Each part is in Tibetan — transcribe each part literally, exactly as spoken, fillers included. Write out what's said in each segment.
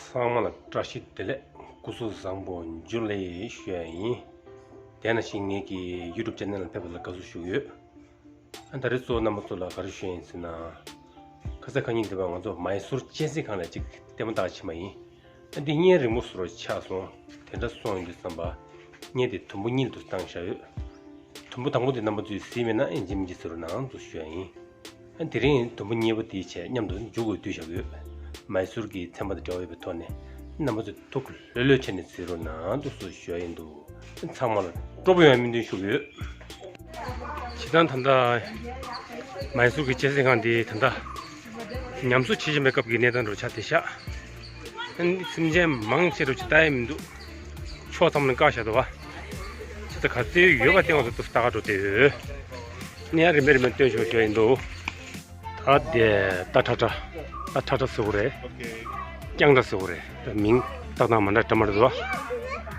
ཚང་མ་ལ་བཀྲ་ཤིས་བདེ་ལེགས། སྐུ་གཟུགས་བཟང་པོ། འཇུ་ལེ་ཞུ་ཡ་ཡིན། དེ་ནང་བཞིན་ངེད་ཀྱི་YouTube channel ལ་ཕེབས་པ་ལ་དགའ་བསུ་ཞུ་གི་ཡོད། ཨ་ད་རེས་གཙོ་བོ་རྣམ་པ་ཚོ་ལ་ག་རེ་ཞུ་ཡ་ཡིན་ཟེར་ན། ཁ་སང་ཁ་ཉིན་འདི་བར་ང་ཚོ་མའི་སུར་སྤྱན་གཟིགས་ཁང་ལ་ཅིག་ལྟད་མོ་ལྟ་ག་ཕྱིན་པ་ཡིན། ཨ་འདི་བརྙན་རིང་པོ་བཟོ་འདྲ་ཆགས་སོང་། དེ་འདྲ་སོང་ཡོང་དུས་ཙམ་པ་བརྙན་དེ་དུམ་བུ་གཉིས་ལ་དུ་བཏང་བཞག་ཡོད། དུམ་བུ་དང་པོ་དེ་རྣམ་པ་ཚོས་གཟིགས་མེད་ན་ཨེ་འཇིམ་གྱིས་ཟེར་རོགས་གནང་ཚུལ་ཞུ་ཡ་ཡིན། ཨ་དེ་རིང་དུམ་བུ་གཉིས་པ་དེའི་ཆེད་མཉམ་དུ་མཇུག་གུ་བསྡུས་བཞག་ཡོད། མའི་སུར་གྱི་ཚན་པ་དང་འབྲེལ་བ་ཡོད་པའི་ཐོག་ནས་རྣམ་པ་ཚོས་ཐུགས་ལྷོད་ལྷོད་བྱས་ནས་གཟིགས་རོགས་གནང་དུ་སུ་ཞུ་ཡ་ཡིན་འདུག་ཚང་མར་སྤྲོ་པོ་ཡོང་བའི་སྨོན་འདུན་ཞུ་གི་ཡོད། བྱས་ཙང་ད་ལྟ་མའི་སུར་གྱི་སྤྱན་གཟིགས་ཁང་འདི་ད་ལྟ་ཉམས་གསོ་བྱེད་བཞིན་པའི་སྐབས་ཀྱི་གནས་སྟངས་འདྲ་ཆགས་བསྡད་ཤག་ཨ་ནི་སེམས་ཅན་མང་ཆེ་རུ་ཅིག་ལྟ་ཡ་མི་འདུག་ཕྱོགས་ཙམ་ནས་བཀག་བཞག་འདུག་བ། ཅི་ལྟར་ག་ཚོད་ཡོད་པ་སྟེང་བ་ཚོ་ལྟ་ག་འགྲོ་བསྡད་ཡོད། ནས་ཡང་རིམ་པས་རིམ་པས་སྟོན་ཆོག་ཆོག་ཡིན་འདུག་ད་དེ་ད་ཁྲ་ཁྲ། ད་ཁྲ་ཁྲ་ཟེར་དགོས་རེད། རྐྱང་ཁྲ་ཟེར་དགོས་རེད། ད་མིང་ཏག་ཏག་མ་འདྲ་འདྲ་མ་རེད་འདུག་བ།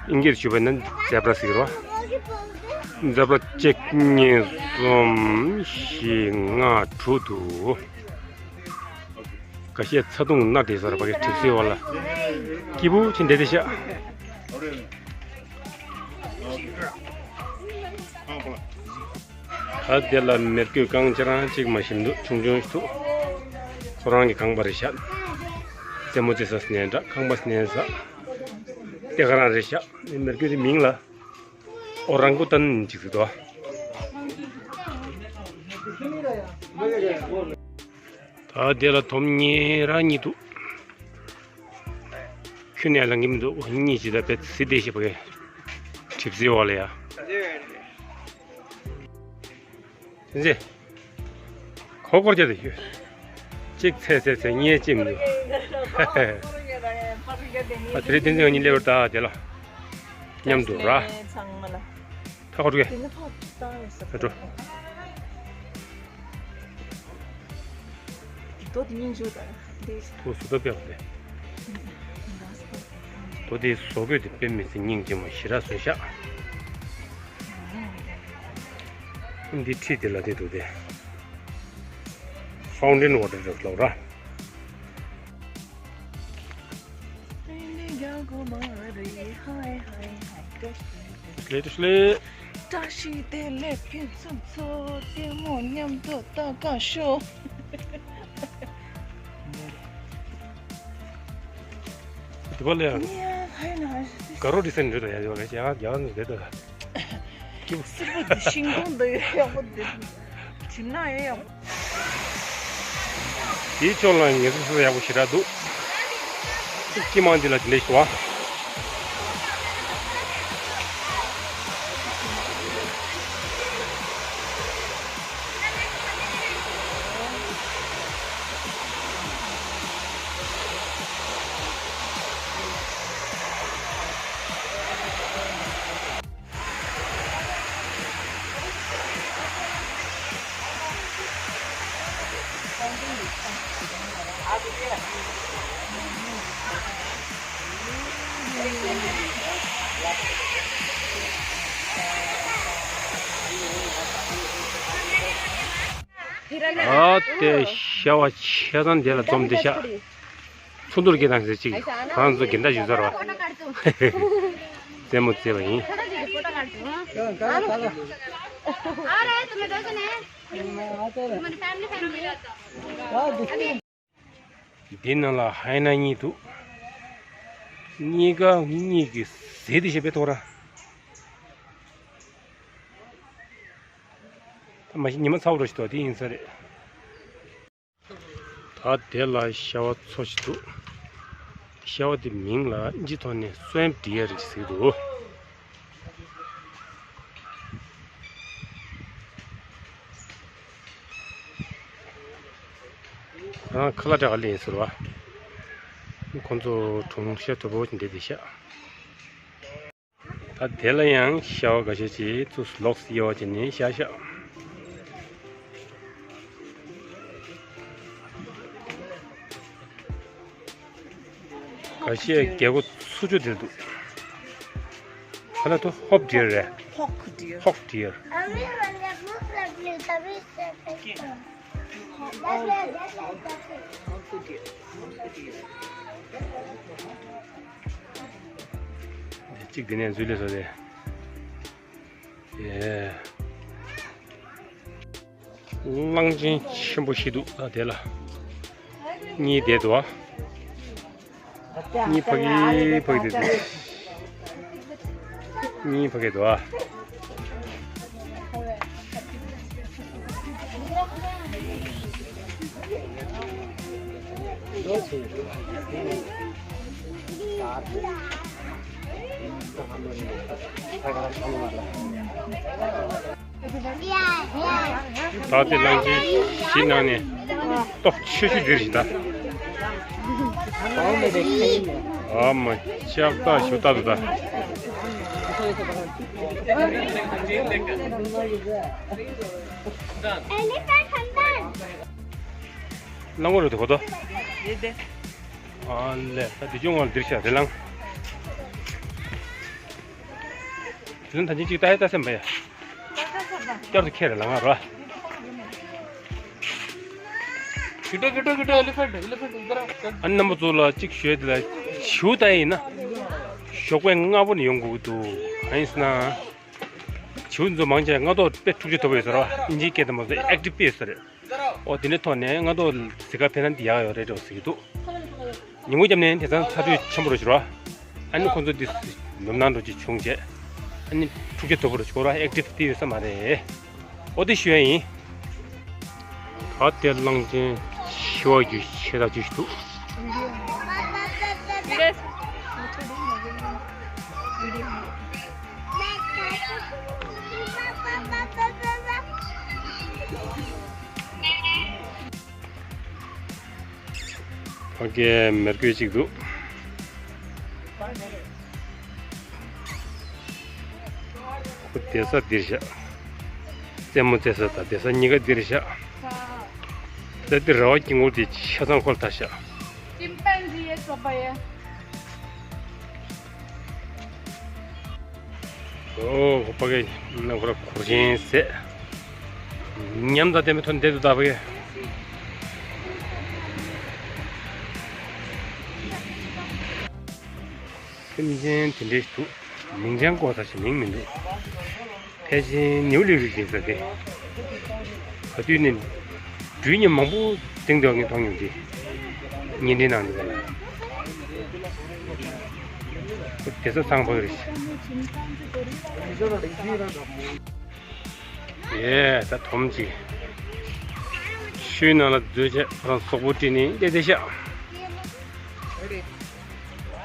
ཨིན་སྐད་དུ་ཞུས་པ་ན་ཛེབ་ར་ཟེར་གི་རེད་བ། ཛེབ་ར་གཅིག་གཉིས་གསུམ་བཞི་ལྔ་དྲུག་འདུག་ཁ་ཤས་ཚ་གདུང་མནར་བསྡད་ས་རེད་པ། གི་གྲིབ་བསིལ་བ་ལ་སྐྱིད་པོ་ཅིག་བསྡད་བསྡད་ཤག་ད་དེ་ལ་མེ་བསྐོས་རྐང་ཅ་རང་གཅིག་མ་ཞིམ་འདུག་ཆུང་ཆུང་ཞིག་འདུག་ཁོ་རང་གི་ཁང་པ་རེད་ཤག་རྩེད་མོ་རྩེ་ས་ནས་འདྲ། ཁང་པ་ནས་ས་དེ་ག་རང་རེད་ཤག་མེ་བསྐོས་དེ་མིང་ལ་ཨོ་རང་ཀུ་ཏན་ཅིག་ཟེར་འདུག་ད་དེ་ལ་དོམ་གཉིས་ར་གཉིས་འདུག་ཁྱོན་ནས་ལངས་ཀྱི་མི་འདུག་གཉིས་ཅི་ད་བེད་སི་དེ་ཞེས་པ་གི་གྲིབ་བསིལ་བ་ལ་ཡ། སེང་ཟེ། ཁོ་སྐོར་རྒྱག་དེ་ཡོད། གཅིག་ཚེ་ཚེ་ཚེ་གཉིས་ཅི་མི་འདུག་ཨ་དེ་རེད། དེ་འཛིན་གཉིས་སླེབས་པར་ད་དེ་ལ་མཉམ་དུ་ར། ཚང་མ་ལ། ད་ཁོ་འགྲོ་གི། དེ་ནི་ཕར་བཏང་ཡོད་ས་ད་འགྲོ། རྡོ་དེ་སྙིང་རྗེ་པོ་དང་དེ། ཁོ་སུ་ཏོ་པེ་བ་དེ། རྡོ་དེ་བཟོ་དགོས་དེ་དཔེ་མི་སྲིད་སྙིང་རྗེ་མོ་ཞེ་དྲག་བཟོས་ཤག་འདི་ཁྲིད་དེ་ལ་དེ་འདུག་དེ། ཕའུན་ཌེན་ཝ་ཊར་རེད་ལོག་ར། ལེ་ཏུ་ཤི་ལེ། བཀྲ་ཤིས་བདེ་ལེགས་ཕུན་སུམ་ཚོགས། ལྟད་མོ་མཉམ་དུ་ལྟ་ག་ཤོག་དེ་པ་ལ་ཡང་། ནི་ཡ་ཧའི་ན་ཧའི། དགའ་རོགས་འདི་སེ་འདྲི་དང་ཡ་ཡོད་ལ་ཡ་ཡ་ནི་རེད་ད། སྐྱིད་པོ། སེར་པོ་འདི་ཤིང་སྡོང་འདི་ཡག་པོ་འདི། བྱིན་ན་ཡ་ཡག་པོ། དེའི་ཕྱོགས་ལ་ངལ་གསོ་ཡག་པོ་ཞེ་དྲག་འདུག་སྤྱི་དམངས་འདི་ལ་དེ་འདྲ་ཞིག་འདུག་བ། ཨ་དེ་ཤ་བ་ཆེ་ཙང་དེ་ལ་འཛོམས་ཏེ་ཤ། ཚོགས་འདུར་སྐད་བཏང་ཟེར་ཅིག་ཁོ་རང་ཚོ་འགན་ཟླ་ཞུ་ཚར་བ། རྩེད་མོ་རྩེ་བ་ཡིན། འདི་ནང་ལ་ཧའི་ན་གཉིས་འདུག་གཉིས་ཀ་གཉིས་ཀྱི་ཟས་དེ་བཞིན་པའི་ཐོག་ར། ད་མ་གཞི་ཉི་མ་ཚ་བོ་འདྲ་ཞིག་འདུག་དེ་ཡིན་ས་རེད། ད་དེ་ལ་ཤ་བ་ཚོ་ཞིག་འདུག་ཤ་བ་དེ་མིང་ལ་ཨིན་ཇི་ཐོག་ནས་སོན་ཌི་ཡར་ཟེར་གྱི་འདུག་ཁོ་རང་ཁ་ལག་འདྲ་ག་ལེན་ཟེར་བ། ཁོ་ཚོ་གྲུང་ཤ་དོད་པོ་ཞིག་འདེབས་བསྡད་ཤག་ད་དེ་ལ་ཡང་ཤ་བ་འགའ་ཤས་ཅིག་ཚུར་ལོག་སི་ཡ་བ་བྱས་ནས་བཞག་ཤག་འགའ་ཤས་རྒྱལ་པོ་ཚུར་ཅོ་དེ་འདུག་ཁ་ལ་ཐོ་ཧོབ་ཌི་ཡར་རེད། ཧོག་ཌི་ཡར། ཧོག་ཌི་ཡར། ཧོག་ཌི་ཡར། ཧོག་ཌི་ཡར། འདི་ནས་འཛུལ་ལེ་བཟོ་རེད། ཡེ། གླང་ཆེན་ཆེན་པོ་ཞིག་འདུག་ད་དེ་ལ། གཉིས་བསྡད་འདུག་ཨ། གཉིས་ཕ་གི་ཕ་གི་བསྡད་འདུག་གཉིས་ཕ་གི་འདུག་ཨ། ད་དེ་གླང་ཆེན་བཞི་ནང་ནས་སྟོབས་ཆེ་ཤོས་འདིར་བཞིན་ད། ཨ་མ་ལྕགས་ཐག་ཞུ་ལྟ་འདུག་ད། གླང་པོ་རེད་དོ་གོ་དོ། ཨ་ལས་ད་དེ་ཅུང་ངོ་འདིར་བཞག་རེ་གླང་། དེ་ལན་ད་ཅིག་ཅིག་ལྟ་ཡ་ལྟ་སེམས་པ་ཡ། བསྐྱར་དུ་ཁྱེར་ལ་ང་ར། गिट्टू, गिट्टू, Gittu, elephant, elephant, इधर आओ, चल। ཨ་ནི་རྣམ་པ་ཚོ་ལ་གཅིག་ཞུ་ཡ་དེ་ལ་བྱིའུ་ལྟ་ཡ་ཡིན་ན། ཞོགས་པའི་སྔ་པོ་ནས་ཡོང་དགོས་ཀྱི་འདུག་གང་ཡིན་ཟེར་ན། བྱིའུ་ཚོ་མང་ཆེ་སྔ་ཐོག་དཔེ་འཁྲུག་ཆ་དོད་པོ་ཡོད་ས་རེད་བ། ཨིན་ཇིའི་སྐད་དུ་མ་ཟད་ཨེག་ཊིབ་དཔེ་ཡོད་ས་རེད། ཨོ་དེ་འདྲའི་ཐོག་ནས་སྔ་ཐོག་གཟིགས་ག་ཕེབས་ན་འདི་ཡག་ཡོད་རེད་འགྲོ་ཟེར་གྱི་འདུག་ཉིན་གུང་རྒྱབ་ནས་དེང་སང་ཚ་དྲོད་ཆེན་པོ་རུ་ཕྱིན་རོགས། ཨ་ནི་ཁོང་ཚོ་འདི་ནུབ་ནང་འགྲོ་ཅིག་བྱུང་རྗེས་ཨ་ནི་འཁྲུག་ཆ་དོད་པོ་རུ་ཕྱིན་རོགས། ཨེག་ཊིབ་དེ་ཡོད་ས་མ་རེད། ཨོ་དེ་ཞུ་ཡ་ཡིན། ད་དེ་གླང་ཆེན་ཤི་བ་རྒྱུ་ཆེ་ད་རྒྱུ་ཞིག་འདུག་ཕ་གིའི་མེ་རྒོད་ཅིག་འདུག་ཁོ་བསྡད་ས་འདིར་བཞག་རྩེད་མོ་རྩེ་ས་དང་བསྡད་ས་གཉིས་ཀ་འདིར་བཞག་རྩེ་འདི་ར་བ་དཀྱིལ་འཁོར་དེ་ཆ་ཚང་ཁོལ་ཐ་བཞག་ཅིམ་པན་ཛི་ཡེ་སོ་པ་ཡེ། ཨོ་ཧོ་པ་གེ་ན་ཁོ་ར་འཁོར་ཆེན་ཟེ། ཉམས་དང་ལྡན་པའི་ཐོག་ནས་བསྡད་འདུག་ད་ཕ་གི། སེམས་ཅན་དེ་འདྲའི་འདུག་མིང་ཅང་གོ་ས་ཞིག་མིང་མི་འདུག་ཕལ་ཆེར་ནེའུ་ལེའུ་རིགས་ཡིན་ས་དེ། ག་དུས་ནས་སྦྲུལ་ཉི་མང་པོ་སྟེང་དུ་ངས་མཐོང་མྱོང་དེ། བརྙན་འཕྲིན་ནང་དུ་ལ། དེ་ཚོ་ཚང་པོ་རེད། ཡེ་ད་དོམ་གྱི་ཆུའི་ནང་ལ་འཛུལ་བྱས་ཁོ་རང་སོག་པོ་བཀྲིས་ནས་བསྡད་བསྡད་ཤག་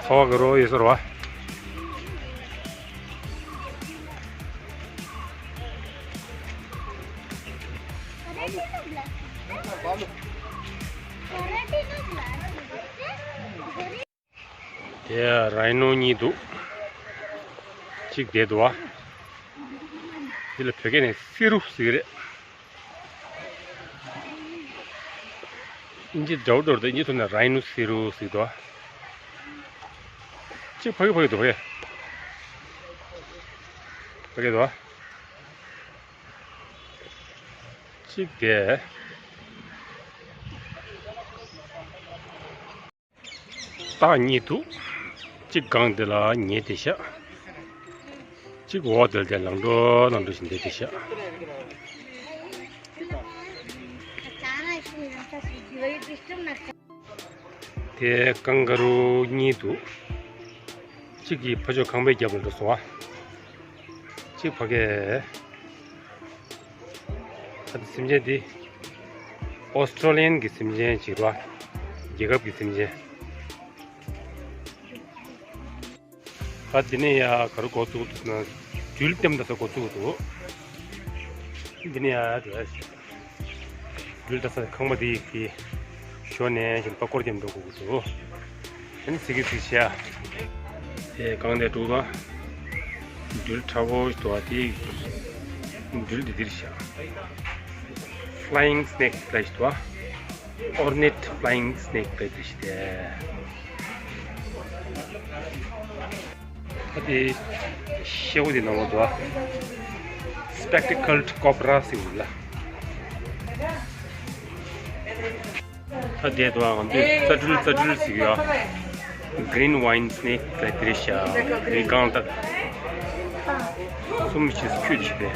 ཚ་བ་གི་རོ་ཡོད་ཟེར་བ། དེ་རའི་ནོ་གཉིས་འདུག་གཅིག་བསྡད་འདུག་བ། འདི་ལ་བོད་སྐད་ནས་སི་རུ་ཟེར་གི་རེད། ཨིན་ཇི་འདྲ་བོ་འདྲ་བོ་དང་ཨིན་ཇི་ཐོག་ནས་རའི་ནོ་སི་རུ་ཟེར་གི་འདུག་བ། གཅིག་ཕ་གི་ཕ་གི་འདུག་གས། ཕ་གི་འདུག་བ། གཅིག་བསྡད། སྟག་གཉིས་འདུག་གཅིག་སྒང་དེ་ལ་ཉལ་བསྡད་ཤག་གཅིག་འོག་དེ་ལ་དེ་ལང་འགྲོ་ལང་འགྲོ་བཞིན་བསྡད་བསྡད་ཤག་དེ་ཀང་ག་རུ་གཉིས་འདུག་གཅིག་གིས་ཕ་ཕྱོགས་ཁང་པའི་རྒྱབ་ལ་འགྲོ་སོང་བ། གཅིག་ཕ་གས། ཨ་ད་སེམས་ཅན་འདི་ཨོ་སི་ཀྲོ་ལི་ཡན་གྱི་སེམས་ཅན་ཅིག་རེད་བ། རྒྱལ་ཁབ་ཀྱི་སེམས་ཅན། ཨ་འདི་ནས་ཡ་ག་རུ་འགོ་བཙུགས་འདུག་ན་སྦྲུལ་ལྟེམ་ད་ས་འགོ་བཙུགས་འདུག་འདི་ནས་ཡ་འགྲོ་ཡ་ཞིག་སྦྲུལ་ལྟ་ས་ཁང་པ་འདི་གི་ཞོ་ནས་ཞིག་པ་སྐོར་རྒྱབ་འགྲོ་དགོས་ཀྱི་འདུག་ཨ་ནི་ཟི་གི་ཟི་བྱས། དེ་གང་ནས་འགྲོ་ག་སྦྲུལ་ཁྲ་བོ་ཞིག་འདུག་བ། དེ་སྦྲུལ་འདི་འདིར་བཞག Flying snake ལ་ཞིག་འདུག་བ། Ornate flying snake ལ་འདིར་བཞག་སྟེ། ད་དེ་ཤེའུ་དེ་ནང་ལ་འདུག་བ། Spectacled cobra ཟེར་གི་ལ། ད་དེ་དུ་ང་ཚོས་རྩྭ་སྦྲུལ་རྩྭ་སྦྲུལ་ཟེར་གི་ཡོད། Green wine snake ལ་དེ་རེད་ཤག་རི་སྒང་དག་གསུམ་ཞིག་ཁྱུད་ཅིག་རེད།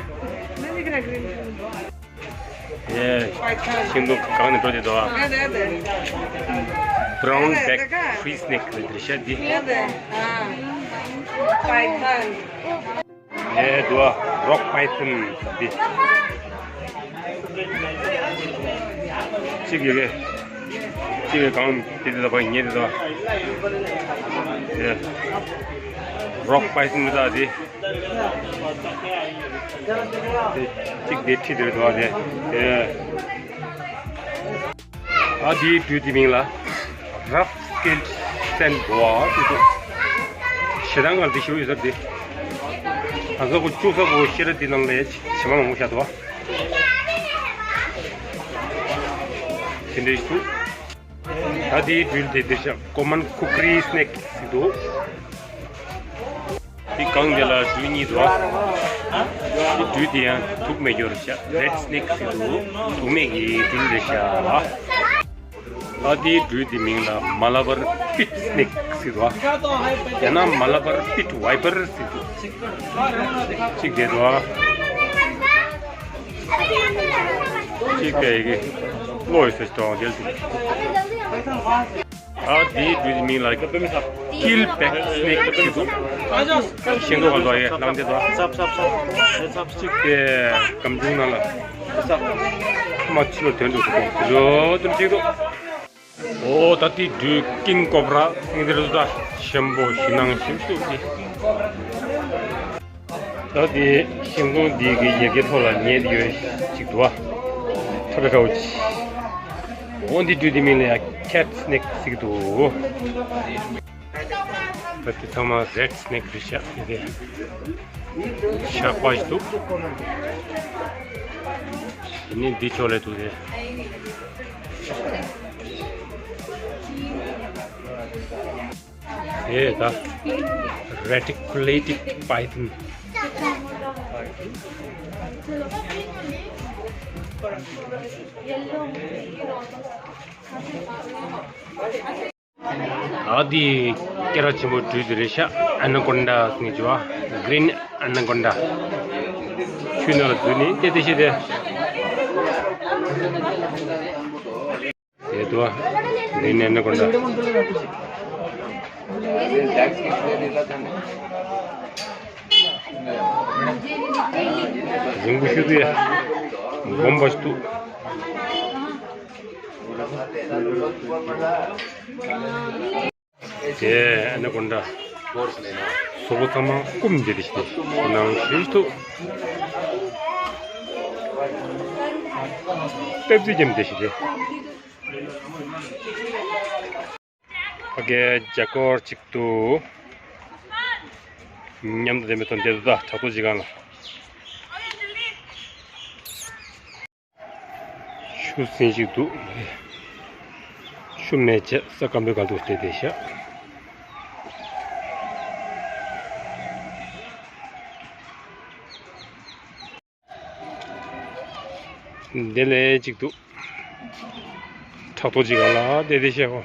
ཨེ། ཤིང་སྡོང་གང་ནས་འགྲོ་དེ་འདུག་ཨ། Brown back tree snake ལ་དེ་རེད་ཤག་འདི། ཨེ་འདུག་ཨ། Rock python འདི། གཅིག་ཡོད་གི། གཅིག་གི་གང་དེ་དེ་ལ་བ་ཉེ་དེ་དོ། ཨེ། Rock python འདི་དག་དེ། དེ་གཅིག་དེ་ཁྲིད་དེ་དོ་དེ། ཨེ། ཨ་དེའི་སྦྲུལ་དེ་མིང་ལ་Rough scaled sand boa ཟེར་འདུག་ཞེ་སྡང་གང་དེ་ཞུ་ཡོད་ས་དེ། ད་ཚོ་གོ་བཅུག་ས་གོ་ཤེས་ར་དེ་ནང་ལ་ཡ་བྱེ་མ་མང་པོ་བཞག་འདུག་དེ་འདྲའི་ཞུ། ད་དེའི་སྦྲུལ་དེ་དེ་ཤ་common kukri snake ཟེར་འདུག་དེ་སྒང་དེ་ལ་སྦྲུལ་གཉིས་འདུག་དེ་སྦྲུལ་དེ་ཡང་དུག་མེད་རྒྱུ་རེད་ཤག Red snake ཟེར་འདུག་དུག་མེད་ཀྱི་སྦྲུལ་རེད་ཤག་ཨ་དེའི་སྦྲུལ་དེ་མིང་ལ་Malabar pit snake ཟེར་འདུག་ཡང་ན་Malabar pit viper ཟེར་འདུག་གཅིག་དེ་འདུག་གཅིག་དེ་ཡི་གེ་བློ་ཡི་སེ་སྟོང་དེ་ལ་དེ། ཨ་དེའི་སྦྲུལ་གྱི་མིང་ལ་Keelback snake ཟེར་འདུག་ཤིང་སྡོང་ག་ལོ་ཡེ་ལངས་ཏེ་དོ། ཚབ་ཚབ་ཚབ་ཚབ་ཚབ། གཅིག་དེ་སྒམ་ཆུང་ནང་ལ་ཚབ་མ་ཕྱི་ལོ་དོན་དུ་འགྲོ་དུ་གཅིག་འདུག་འོ་ད་དེའི་སྦྲུལ་ཀིང་ཀོབ་ར་ཟེར་འདི་རུ་ད་ཞིམ་པོ་ཞིམ་ནང་ཞིམ་ཤོས་ཀྱི། ད་དེ་ཤིང་སྡོང་འདི་གི་ཡ་གི་ཐོག་ལ་ཉལ་ཡོད་ཅིག་འདུག་བ། ཐ་ར་ཁའོ་ཆི། འོ་འདི་སྦྲུལ་འདི་མིང་ལ་ཡ་cat snake ཟེར་གི་འདུག་ད་དེ་ཚང་མ་red snake རེད་ཤག་དེ་གས། ཤག་པ་ཞིག་འདུག་དེ་ནས་འདི་ཕྱོགས་ལ་འདུག་དེ། དེ་ད་reticulated python། ཨ་དེ་སྐེ་རགས་ཆེན་པོ་སྦྲུལ་དེ་རེད་ཤག anaconda ཟེར་གྱི་བ། green anaconda། ཆུའི་ནང་ལ་འཛུལ་ནས་བལྟས་བལྟས་ཤེས་ཏེ། དེ་དུ་བ། འདི་ནས་ནི་ཀོ་འདྲ། རིང་པོ་ཞིག་ཏུ་ཡ། སྦོམ་པ་ཞིག་ཏུ། དེ་ནི་ཀོ་འདྲ། སོག་པོ་ཚང་མ་སྐུམ་བསྡད་དེ་ཞིག་ནང་ཞིག་ཏུ། ཏེབ་ཙི་ཀྱམ་བསྡད་ཞིག་དེ། ཕ་གིའི་རྒྱ་སྐོར་གཅིག་ཏུ་མཉམ་དུ་ལྡན་པའི་དོན་དེ་དུ་ད་དྲག་ཏུ་ཇི་གང་ལ། ཆུ་སྲིན་ཞིག་འདུག་ཆུ་མེད་ཆེ་ས་སྐམ་པོའི་སྒང་དུ་བལྟས་ཏེ་བཞག་དེ་ལས་གཅིག་ཏུ། ཕྲག་དོག་ཅིག་ག་ལ་བལྟས་ཏེ་བཤད་གོ།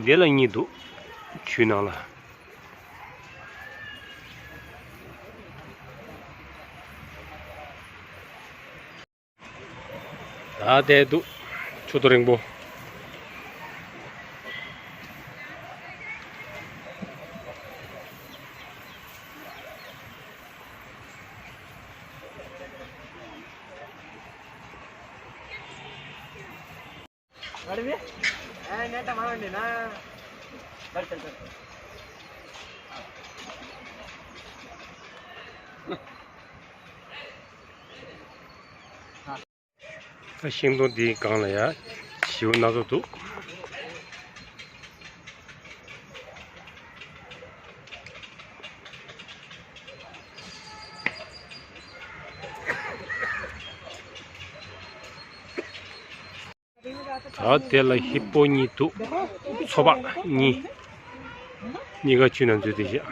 དེ་ལ་གཉིས་འདུག་ཆུའི་ནང་ལ། ད་བལྟས་འདུག་ཆུ་ཐོག་རིང་པོ། ད་ཤིང་སྡོང་འདིའི་སྒང་ལ་ཡ་བྱིའུ་སྣ་ཚོགས་འདུག་ད་དེ་ལ་ཧི་པོ་གཉིས་འདུག་ཚོ་པ་གཉིས། གཉིས་ཀ་ཆུ་ནང་འཛུལ་ཏེ་བཞག་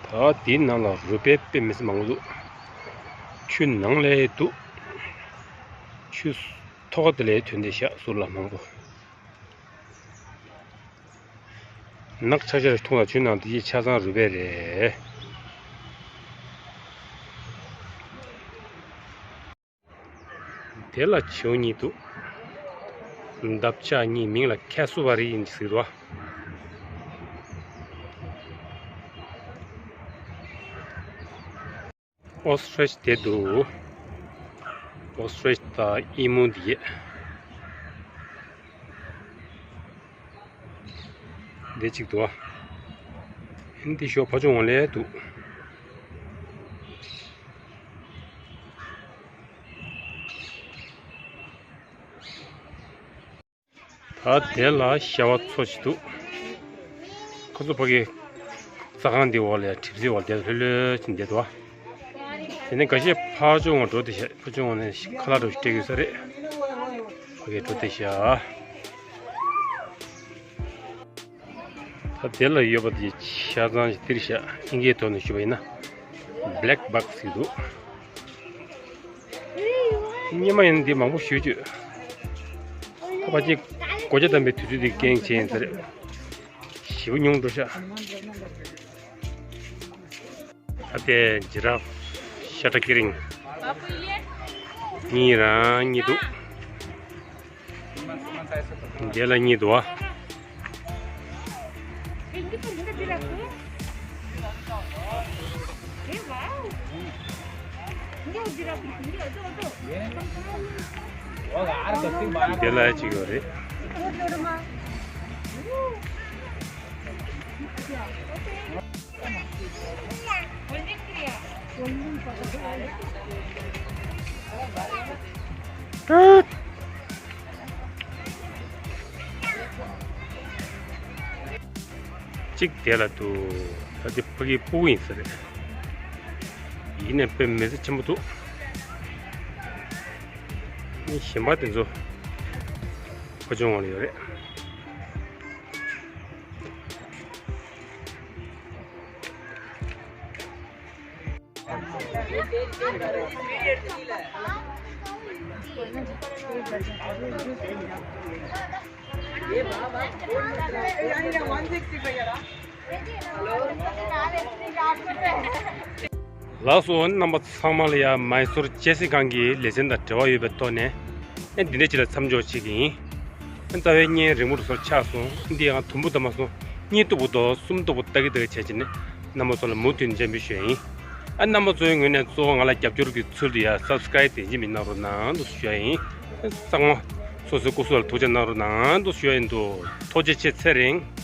ད་དེའི་ནང་ལ་རུས་སྦལ་དཔེ་མི་སྲིད་མང་པོ་འདུག་ཆུ་ནང་ལ་འདུག་ཆུ་ཐོག་དེ་ལ་ཐོན་ཏེ་བཞག་ཟུར་ལ་མང་པོ། ནགས་ཆག་ཆག་མཐོང་ལ་ཆུ་ནང་དེ་ཆ་ཚང་རུས་སྦལ་རེད། དེ་ལ་བྱིའུ་གཉིས་འདུག་འདབ་ཆགས་གཉིས། མིང་ལ་ཁ་སུ་བ་རི་ཡིན་ཟེར་བ། ཨོ་སི་ཊི་རིཆ་དེ་འདུག་ཨོ་སི་ཊི་རིཆ་དང་ཨི་མུ་འདི་ཡས། འདི་གཅིག་འདུག་ཨ། འདི་ཞོ་ཕ་ཆུང་བ་ལས་འདུག་ད་དེ་ལ་ཤ་བ་ཚོ་ཞིག་འདུག་ཁོ་ཚོ་ཕ་གི་རྩྭ་ཁང་འདི་འོག་ལ་ཡ་གྲིབ་བསིལ་འོག་དེ་ལྷོད་ལྷོད་ཅིག་བསྡད་འདུག་ཨ། དེ་ནས་འགའ་ཤས་ཕར་ཕྱོགས་ངོ་འགྲོ་དེ་ཤ་ཕར་ཕྱོགས་ངོ་ནས་ཁ་ལག་འདྲ་བོ་ཞིག་སྤྲད་དགོས་ས་རེད། ཕ་གི་འགྲོ་དེ་ཤ། ད་དེ་ལ་ཡོད་པ་དེ་ཆ་ཚང་ཞིག་འདིར་བཞག་ཨིན་སྐད་ཐོག་ནས་ཞུས་པ་ཡིན་ན་བྷེ་ལེག་བྷག་སི་ཟེར་གྱི་འདུག་སྔོན་མ་ཡིན་ན་འདི་མང་པོ་ཞེ་པོ་ཅིག་ད་ཕལ་ཆེར་སྒོ་ལྕགས་བསྡམས་པའི་དུས་ཚོད་འདི་རྐྱེན་བྱས་ཡིན་ས་རེད། ཞེ་པོ་ཉུང་འགྲོ་ཤག་ད་ལྟའི་ཇི་ར་ཧྥ་ཤ་ཁྲ་ཀི་རིང་གཉིས་རང་གཉིས་འདུག་དེ་ལ་གཉིས་འདུག་ཨ། དེ་ལ་གཅིག་ཡོད་རེད། གཅིག་དེ་ལ་འདུག་ད་དེ་ཕ་གིའི་སྤུ་གུ་ཡིན་ས་རེད། ཡིན་ནའི་དཔེ་མི་སྲིད་ཆེན་པོ་འདུག་གཞན་པ་དེ་ཚོ་ཕ་ཆུང་བ་ལ་ཡོད་རེད། ལགས་སོ། རྣམ་པ་ཚང་མ་ལ་ཡ་མའི་སོར་ཅེ་སི་ཁང་གི་ལེ་ཚན་དང་འབྲེལ་བ་ཡོད་པའི་ཐོག་ནས་ཨེ་འདི་འདྲ་ཅིག་ལ་མཚམས་འཇོག་བྱེད་ཀྱི་ཡིན། ཨེ་རྩ་བའི་བརྙན་རིང་པོ་རུ་སོར་ཆགས་སོང་། འདི་ཡང་དུམ་བུ་དུམ་བུ་སོང་། གཉིས་གཏུབ་པོ་དོ་གསུམ་གཏུབ་པོ་ལྟ་གི་ལྟ་གི་བྱས་བྱས་ནས་རྣམ་པ་ཚོ་ལ་མུ་མཐུད་ནས་འཇམ་པོ་ཞུ་ཡ་ཡིན། ཨ་རྣམ་པ་ཚོའི་ངོས་ནས་གཙོ་བོ་ང་ལ་རྒྱབ་སྐྱོར་གྱི་ཚུལ་དུ་ཡ་སབ་སི་ཀ་རེབ་དེ་བཞིན་མི་གནང་རོགས་གནང་འདུག་ཞུ་ཡ་ཡིན། ཨ་ཚང་མ་སོ་སོའི་སྐུ་གཟུགས་ལ་ཐུགས་ཆེ་གནང་རོགས་གནང་འདུག་ཞུ་ཡ་ཡིན་འདུག་ཐུགས་རྗེ་ཆེ། ཚེ་རིང་།